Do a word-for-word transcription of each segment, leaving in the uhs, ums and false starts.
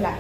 la.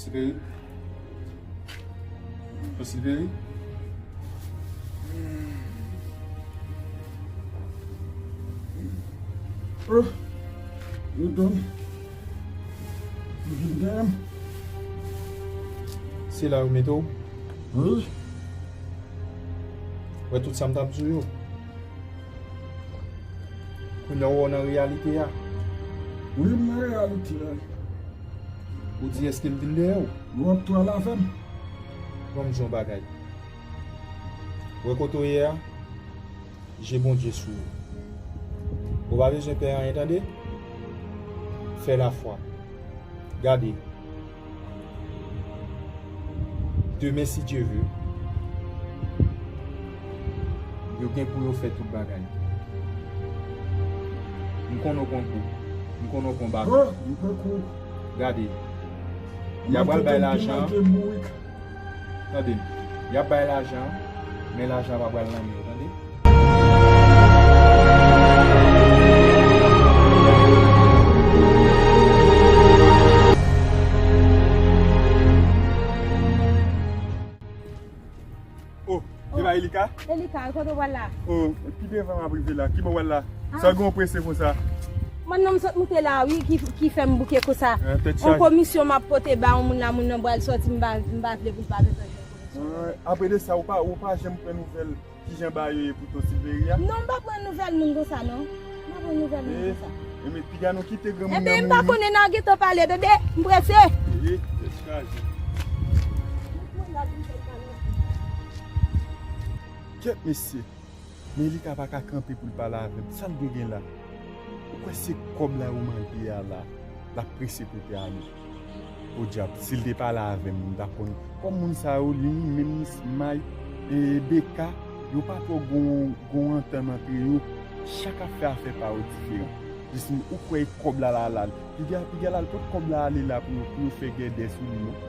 Siperi. Siperi. Oh, yo dòmi. Yo vin dèyè m. Se la yo mete w? Wi. Wè tout sa m t ap di w yo. Kounye a w wè w nan reyalite a. Wi, m nan reyalite a. Ou di èske m vin dèyè w? Ou ap twal avè m. Ban m di w yon bagay. Wè kote w ye a, je Bondye sou ou. Ou pa bezwen pè anyen, tande? Fè lafwa. Gade. Demen, si Dye ve, yo gen pou yo fè tout bagay. M konnen w konn kou. M konnen w konn baton. Oh, m pran kou. Gade. Y a pral bay lajan. Tande m. Y ap bay lajan, men lajan pa pral nan men yo, tande? Oh, se pa Elika? Elika, kote w pral la? Oh, pi devan m ap rive la. Ki bò w pral la? Ah. Sa gen w prese konsa? Mwen, non, m sot moute la, wi, ki, ki fè m bouke konsa. Ah, tèt chaje. Yon komisyon m ap pote ba yon moun la, moun nan pral sòti, m pa, m pa vle pou l pa bezwen jwenn komisyon. Ah, apre de sa, ou pa, ou pa janm pran nouvèl kijan bagay yo ye pou Ton Silveri a? Non, m pa pran nouvèl moun konsa, non. M pa pran nouvèl moun konsa. Ebyen, piga nou kite granmoun nan mouri. Ebyen, m pa konnen, n a gentan pale, tande, m prese. Wi, tèt chaje. Kèt mesye. Men Elika pa ka kanpe pou l pale avè m. Sa l gen gen la? Ou kwè se kòb la yo mande a la, l ap prese pote a nou? Podyab, si l te pale avè m, m t ap konn. Kòm moun sa yo, li menm, Smay, e, Beka, yo pa twò gon, gon antann antre yo. Chak afè, afè pa yo diferan. Jis m, ou kwè kòb la la, la. Piga, piga la, l pot kòb la ale la pou yo, pou yo fè gèdè sou li, non.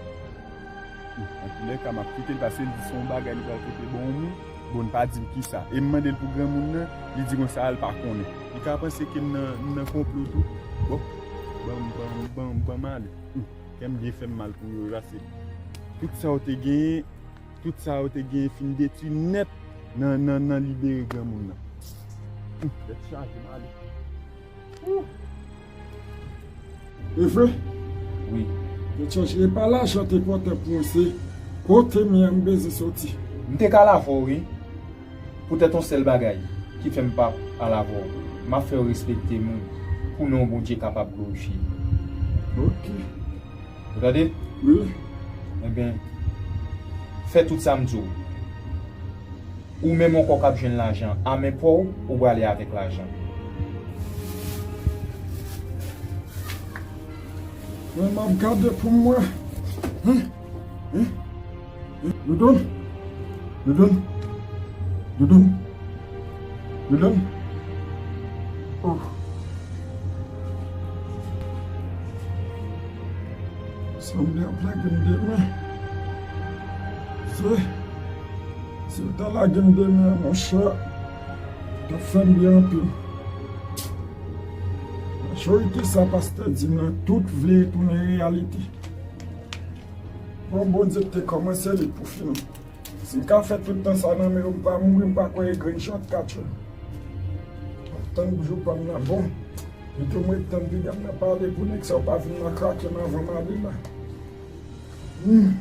Antoulèka, m ap kite l pase, l di se yon bagay li pral pote ban yon moun. Bon, l pa di m kisa. E m mande l pou granmoun nan, li di konsa, l pa konnen. Li ka panse ke m nan, m nan konplo tou. Bon, ban m, ban m, ban m, ban m ale. Hum, kè m byen fè m mal pou yo, pase tout sa yo te genyen, tout sa yo te genyen fin detwi nèt nan, nan, nan libere granmoun nan. Hum, tèt chaje, m ale. Hum. E vre? Wi. Tèt chaje, e pa lajan te enpòtan pou mwen, se kote m ye a m bezwen soti. M te ka al avè w, wi. Poutèt yon sèl bagay ki fè m pa al avè w. M ap fè w respekte m, wi, pou non Bondye kapab glorifye. Ok. Ou tande? Wi. Enben, fè tout sa m di w. Ou menm ankò k ap jwenn lajan a men pa w, ou prale avèk lajan. Mwen, m ap gade pou m wè. Hein? Hein? Hein? Doudoun? Doudoun? Doudoun? Doudoun? Oh. Sanble ap lage m demen. Se, si l ta lage m demen, monchè, t ap fè m byen anpil. Majorite sa pastè di m nan, tout vle tounen reyalite. Bon, Bondye te kòmanse li pou fini. Si m ka fè tout tan sa nan men yo, m pa mouri, m pa kwè e grenn shortcut yo. M ap tann jou pa m nan bon. Pito m ret tann piga m nan pale pou nèg sa yo pa vin nan krake m anvan m ale la. Hmm.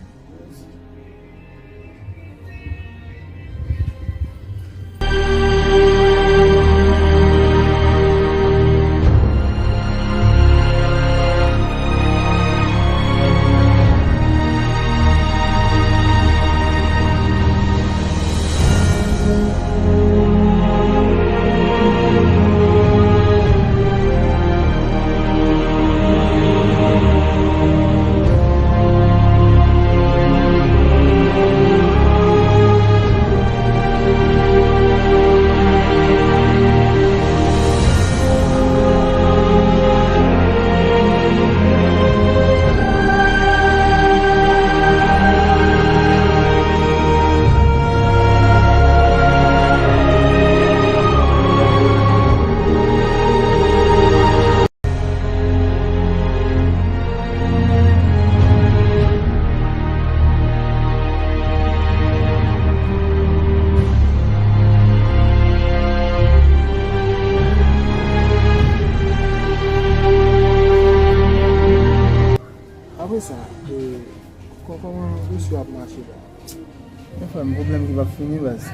Apre sa, e, kò-, kòman dosye w ap mache la? Men frè m, pwoblèm ki p ap fini, baz.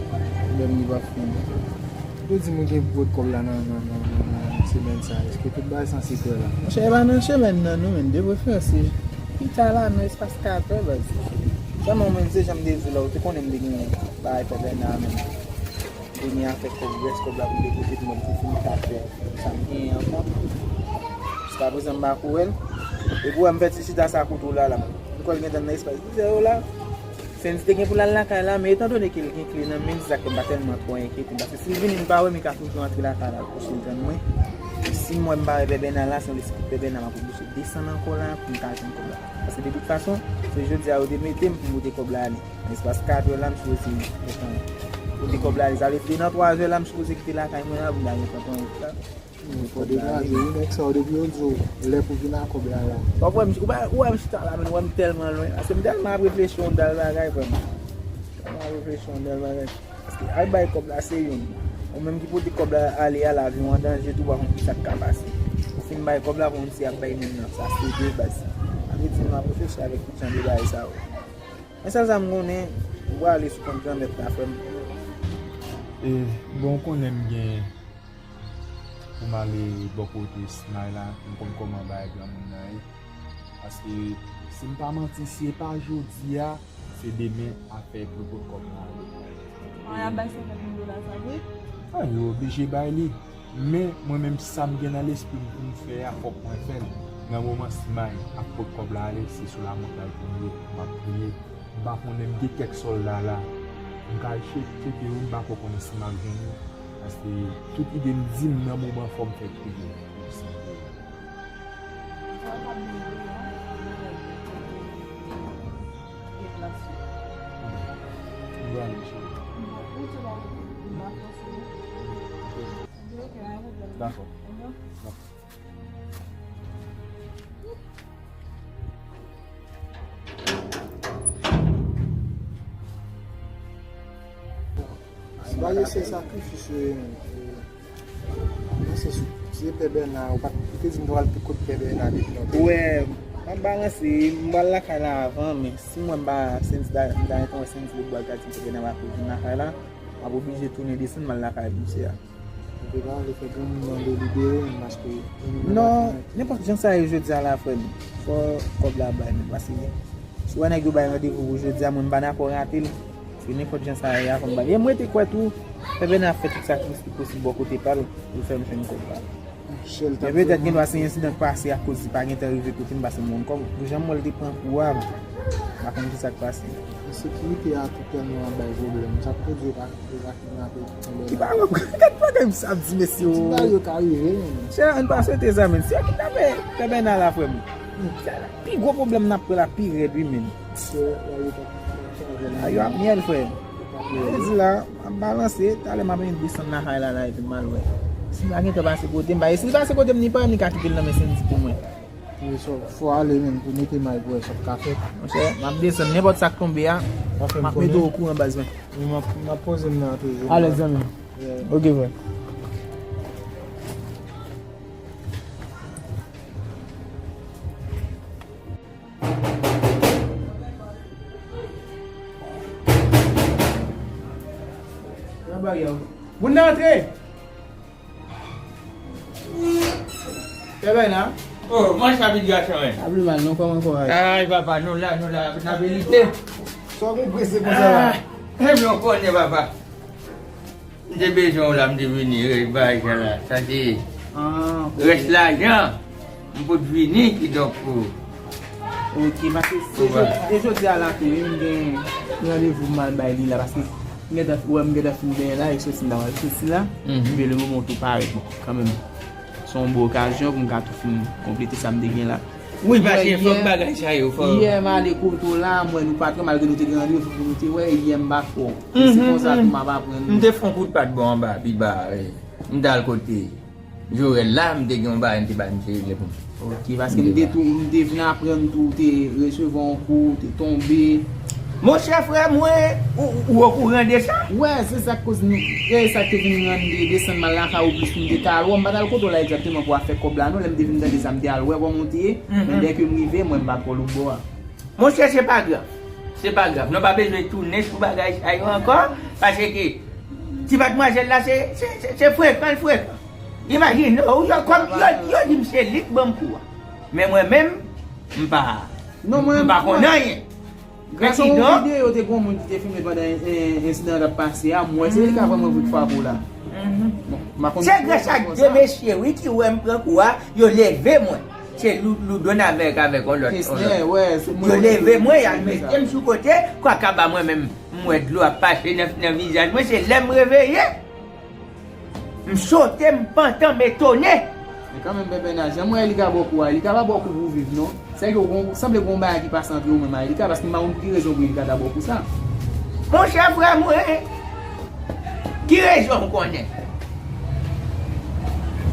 Pwoblèm ki p ap fini. Ou te di m ou gen pou pot kòb la nan, nan, nan, nan, nan semèn sa. Èske tout bagay sanse klè la? Monchè, e pa nan semèn nan non, men de preferans se pita la, nan espas katè, baz. Sèlman mwen, se jan m te di w la, ou te konnen m te gen bagay fè bèna menm. Premye afè kòb, rès kòb la pou m depoze pou mwen, pou fini katè. Sa m genyen ankò. Jiskaprezan m pa ko wè l. Epi w wè m fè ti chita sa kote w la la. M kwè l gentan nan espas dizè yo la. Sens te gen pou l al lakay la, men etandone ke l gen kle nan men l, se sa k fè m pa tèlman twò enkyete. Paske si l vini, m pa wè, m ka toujou antre lakay la, kouche l tann mwen. E si m wè m pa wè bèbèna la, se yon lespri bèbèna, m ap oblije desann ankò la pou m ka jwenn kòb la. Paske de tout fason, se jodi a yo te mete m pou m pote kòb la ale. Nan espas kat è la, m sipoze gentan pote kòb la ale. Sa vle di, nan twa zè la, m sipoze kite lakay mwen la pou m ta gentan pran wout la. Fò degaje wi, nèg sa yo depi yo di w lè pou vin a kòb la la. W ap wè m, ou pa, ou wè m chita la, men ou wè m tèlman lwen. Paske m tèlman ap reflechi yon dal bagay, frè m. Tèlman ap reflechi yon dal bagay. Paske al bay kòb la se youn. Ou menm ki pote kòb la ale a, lavi w an danje tou, ou pa konn kisa k ka pase. Ou fin bay kòb la, konn si ap bay moun nan. Sa se de baz. Sa vle di m ap reflechi avèk tout jan de bagay sa yo. Men sèl sa m konnen, ou prale sou kont Granmèt la, frè m. E, bon, ou konnen m gen pou m ale bò kote Smay la, m konn kòman bagay granmoun nan ye. Paske, si m pa manti, si e pa jodi a, se demen afè pou l pot kòb la ale. Mwen ap bay senkant mil dola sa vre? A, yo oblije bay li. Men, mwen menm, sa m gen nan lespri m pou m fè a, fòk mwen fè l. Nan moman Simay ap pot kòb la ale, se sou lamont la l tonbe, m ap priye. M pa konnen, m gen kèk sòlda la. M ka che-, tcheke yo, m pa ko konnen si m ap jwenn yo. Paske tout ide m di m nan moman fò m fè priye. M prale, cheri. Dakò. Dakò. Bagay se sakrifis yo ye menm. Nan sans ou, se Pè Bèna, ou pa t, ou te di m t al kot Pè Bèna depi lontan. Wè, m ap balanse, m pral lakay la avan, men si m wè m pa Sendis la, m ta renmen wè Sendis Lebwa, gad si Pè Bèna pa kouri vin lakay la, m ap oblije tounen desann m al lakay misye a. Ou te pa vle fè granmoun nan de libere menm paske... Non, nenpòt jan sa ye jodi a la, frè m, fò kòb la bay menm, paske si w wè nèg yo bay randevou pou jodi a, mwen m pa dakò rate l. Paske nenpòt jan sa ye a, fò m bay. E m rete kwè tou, Pè Bèna ap fè tout sakrifis ki posib bò kote pa l pou l fè m jwenn kòb la. Men petèt gen dwa se ensidan k pase akoz li pa gentan rive kote m, paske m konn kòb. Pou jan m wè l te pran kou a, m pa konn ki sa k pase. Ensekirite a tou tèlman ap bay pwoblèm. Sa k pwodui yo pa, yo pa kidnape Pè Bèna. Ki pa wè, gad bagay misye ap di, mesye, o. Ti bagay yo ka rive, menm. Chè, ann pa swete sa, menm. Si yo kidnape Pè Bèna la, frè m, pi gwo pwoblèm n ap pran la pi rèd, wi, menm. A, yo ap myèl, frè. Se di la, m ap balanse, talè m ap desann lakay la, la, epi m al wè. Si l pa gentan pase kote m, paske si l pase kote m, ni pa ni ka kite l nan men Sendis pou mwen. Wi, so, fò ale menm pou mete may pou wè sa k ka fèt. Monchè, m ap desann, nenpòt sa k tonbe a, m ap mete w okouran, baz mwen. Wi, m ap, m ap poze m nan toujou. Alèz, zanmi. Yeah. Ok, frè. Nan baryè. Moun nan antre! Pè Bèna. Oh, mwen chapit gason, men. Pa pi mal, non, kòman kòraj? Ay, papa, nou la, nou la, n ap lite. Sa w konn prese konsa la? Ah, ebyen, w konnen, papa. M te bezwen w la, m te vini, rès bagay sa la. Sa se rès lajan. M pot vini, kidonk, pou... Ok, paske se jodi, e jodi a la tou, wi, m gen randevou m al bay li la, paske m gentan, wè, m gentan fin benyen la, e soti m ta pral soti la, men le moman w tou parèt, bon, kanmenm, se yon bon okazyon pou m ka tou fin konplete sa m te gen la. Wi, paske fòk bagay sa yo, fò... Yè, m ale kote w la, m wè nou patwon, malgre nou te gen randevou pou nou te wè, yè m pa t wè w. E se konsa tou m ap aprann. M te fè yon kout pa t bò anba, pi ba, wi. M t al kote Jorèl la, m te gen yon bagay m te bay misye regle pou mwen. Ok, paske m te tou, m te vin aprann tou, ou te resevwa yon kou, ou te tonbe. Monchè, frè mwen, ou, ou okouran de sa? Wè, se sa k koz nou, e sa k te vin rann m te desann m al lakay ou plis pou m te ka al wè w. M pa t al kote w la egzakteman pou afè kòb la non, lè m te vin tande sa m te al wè kòman w te ye, men dèke m rive, mwen m pa t wè w lòt bò a. Monchè, se pa grav. Se pa grav. Nou pa bezwen tounen sou bagay sa yo ankò, paske ti madmwazèl la, se, se, se, se frekan l frekan. Imajine w, yo, kòm, yo, yo di m se li k ban m kou a. Men mwen menm, m pa, m pa konn anyen. Gras a yon videyo, te gen yon moun ki te filme pandan en-, en-, ensidan an t ap pase a, m wè se li k ap vrèman vre k frape w la. Bon, m pa konn... Se gras a de mesye, wi, ki wè m pran kou a, yo leve mwen. Se Lou-, Loudon avèk, avèk yon lòt, yon lòt. Yo leve mwen, y al mete m sou kote, kwakaba mwen menm, m wè dlo ap pase nan, nan vizaj mwen, se lè m reveye. M sote, m pantan, m etone. Men kanmenm, Pè Bèna, jan m wè li ka ba w kou a, li ka pa ba w kou pou w viv, non. Sèke w gon, sanble gon bagay ki pase antre ou menm ak li ka, paske m pa konn ki rezon pou li ka ta ba w kou sa. Monchè, frè mwen, ki rezon w konnen?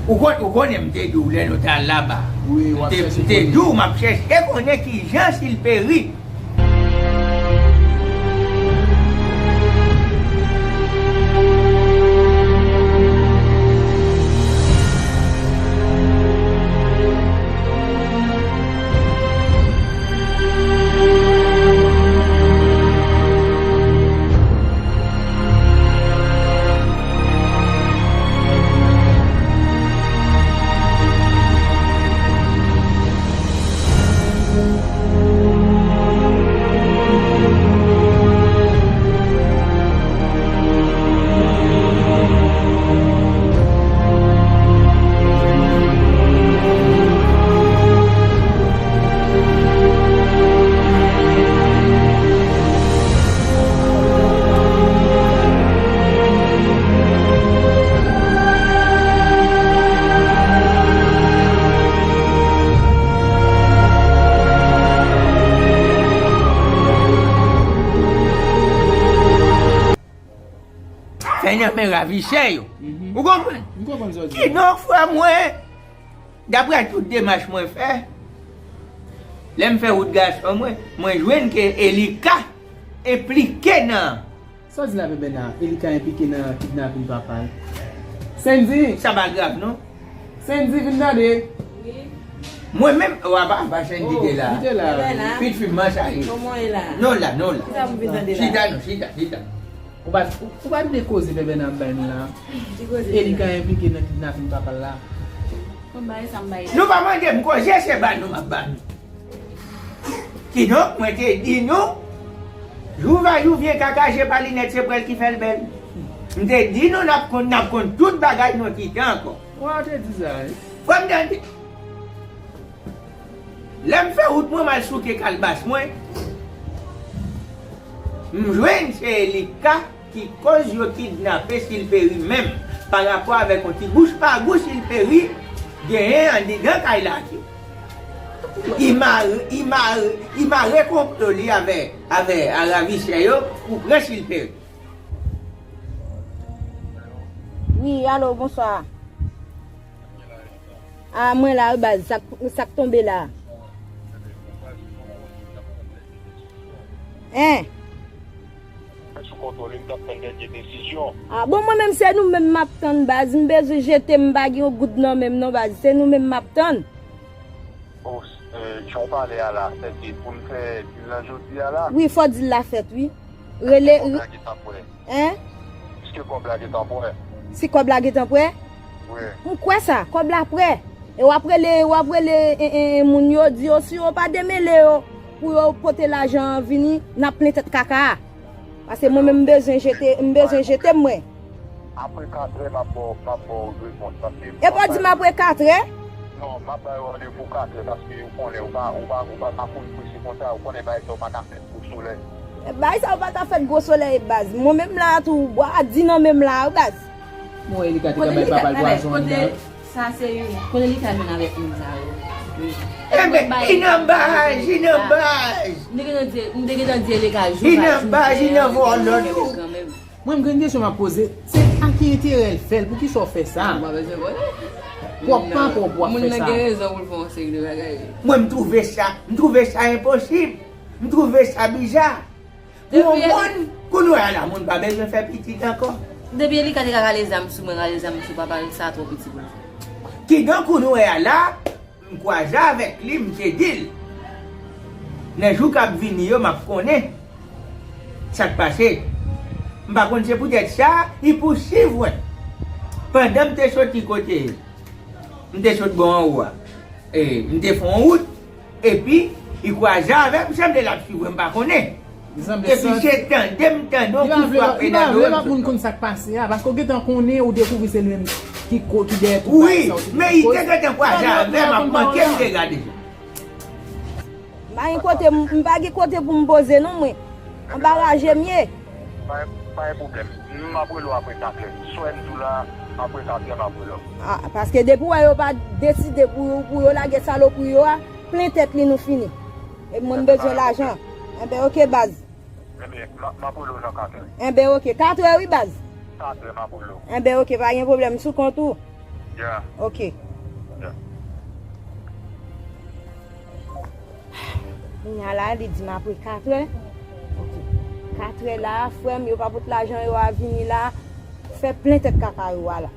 Ou kon-, ou konnen m te di w lè nou t al laba. Wi, w ap chèche konnen. M te di w m ap chèche konnen kijan si l peri. Nan men ravisè yo. Mhm. Ou konprann? M konprann sa w di. Kidonk, frè mwen, daprè tout demach mwen fè, lè m fè wout gason mwen, mwen jwenn ke Elika enplike nan. Sa w di la, Bèbèna? Elika enplike nan kidnapin papa l. Sendy! Sa pa grav, non. Sendy, vin tande. Wi. Mwen menm, w a pa, pa Sendy ki te la. Li te la. Pitit fi m, manch a ye. Kòman w ye la? Non la, non la. Kisa pou vin tande la? Chita, non, chita, chita. Ou pa, ou, ou pa tande koze Bèbèna ap bay nou la? Ki koze? Elika enplike nan kidnapin papa l la. Bon, bay sa m bay. Nou pa mande m koze, se ba nou m ap ba nou. Kidonk, mwen te di nou, jou va jou vyen kaka, je pa linèt, se pwèl ki fè l bèl. M te di nou, n ap konn, n ap konn tout bagay nan ti tan ankò. Wa, w te di sa, wi. Fò m tande. Lè m fè wout mwen, m al souke kalbas mwen, m jwenn se Elika ki koz yo kidnape Silperi menm, pa rapò avèk yon ti bouch pa gou Silperi genyen anndan kay la tou. Li mare, li mare, li mare konplo li avè, avè a ravisè yo pou pran Silperi. Wi, alo, bonswa. A, mwen la, wi, baz, sa k, sa k tonbe la? Hein? Sou kontwòl, m t ap tann dènye desizyon. A, bon, mwen menm, se nou menm m ap tann, baz. M bezwen jete, m pa gen yon goud nan men m, non, baz. Se nou menm m ap tann. O, e, jan w pale a la, sèke pou n fè dil lan jodi a la? Wi, fò dil la fèt, wi. Rele. Kòb la gentan prè. Hein? Èske kòb la gentan prè? Si kòb la gentan prè? Wi. M kwè sa, kòb la prè. E w ap rele, w ap rele, e, e, e, moun yo, di yo, si yo pa demele yo, pou yo pote lajan an vini, n ap plen tèt kaka a. Paske mwen menm, m bezwen jete, m bezwen jete mwen. Apre katrè, m ap ba w, m ap ba w repons, paske. Epi w di m apre katrè? Non, m ap ba yo randevou katrè, paske ou konnen, ou pa, ou pa, ou pa, pa konn prese konsa, ou konnen bagay sa yo pa ka fèt gwo solèy. Bagay sa yo pa ka fèt gwo solèy, baz. Mwen menm la tou, bwa a di nan men m la, wi, baz. Bon, Elika te ka bay papa l pwazon anndan. Sa se yon. Kote li ka jwenn avèk moun sa yo? Enben, li nan baz, li nan baz. M te gentan di, m te gentan di Elika jou. Li nan baz, li nan vòlò tou. Mwen, m gen kesyon m ap poze. Se a ki enterè l fè l? Poukisa w fè sa? Mwen pa bezwen vòlè. Pwòp pa pwòp w ap fè sa. Moun nan gen rezon pou l fè yon seri de bagay. Mwen, m twouve sa, m twouve sa enposib. M twouve sa biza. Pou yon moun, kounye a la, moun pa bezwen fè pitit ankò. Depi Elika te ka rale zam sou mwen, rale zam sou papa l, sa twò piti pou l fè. Kidonk, kounye a la, m kwaze avèk li, m te di l, nan jou k ap vini yo, m ap konnen sa k pase. M pa konn se poutèt sa, li pousuiv mwen. Pandan m te soti kote, m te sot bò anwo a. E, m te fè yon wout, epi, li kwaze avè m, sanble l ap swiv mwen, m pa konnen. Epi se tande m tande yon kout frape nan do l. Li pa vle lòt moun konn sa k pase a, paske w gentan konnen, ou dekouvri se li menm ki ko, ki dèyè tout bagay sa yo. Wi, men li te gentan kwaze avè m, ap manke m te gade. M pa gen kote, m pa gen kote pou m poze non mwen. Anba raje m ye. Pa, pa gen pwoblèm. M ap rele w apre katrè. Swè m di w la, apre katrè m ap rele w. A, paske depi w wè yo pa deside pou, pou yo lage salopri yo a, plen tèt li nou fini. E mwen m bezwen lajan. Enben, oke, baz. Enben, m ap, m ap rele w nan katrè. Enben, oke. Katrè, wi, baz. Katrè, m ap rele w. Enben, oke, pa gen pwoblèm. M sou kont ou. Ya. Oke. Ya. Kounye a la, li di m apre katrè. Oke. Katrè la, frè m, yo pa pot lajan yo a vini la. Fè plen tèt kaka yo a la.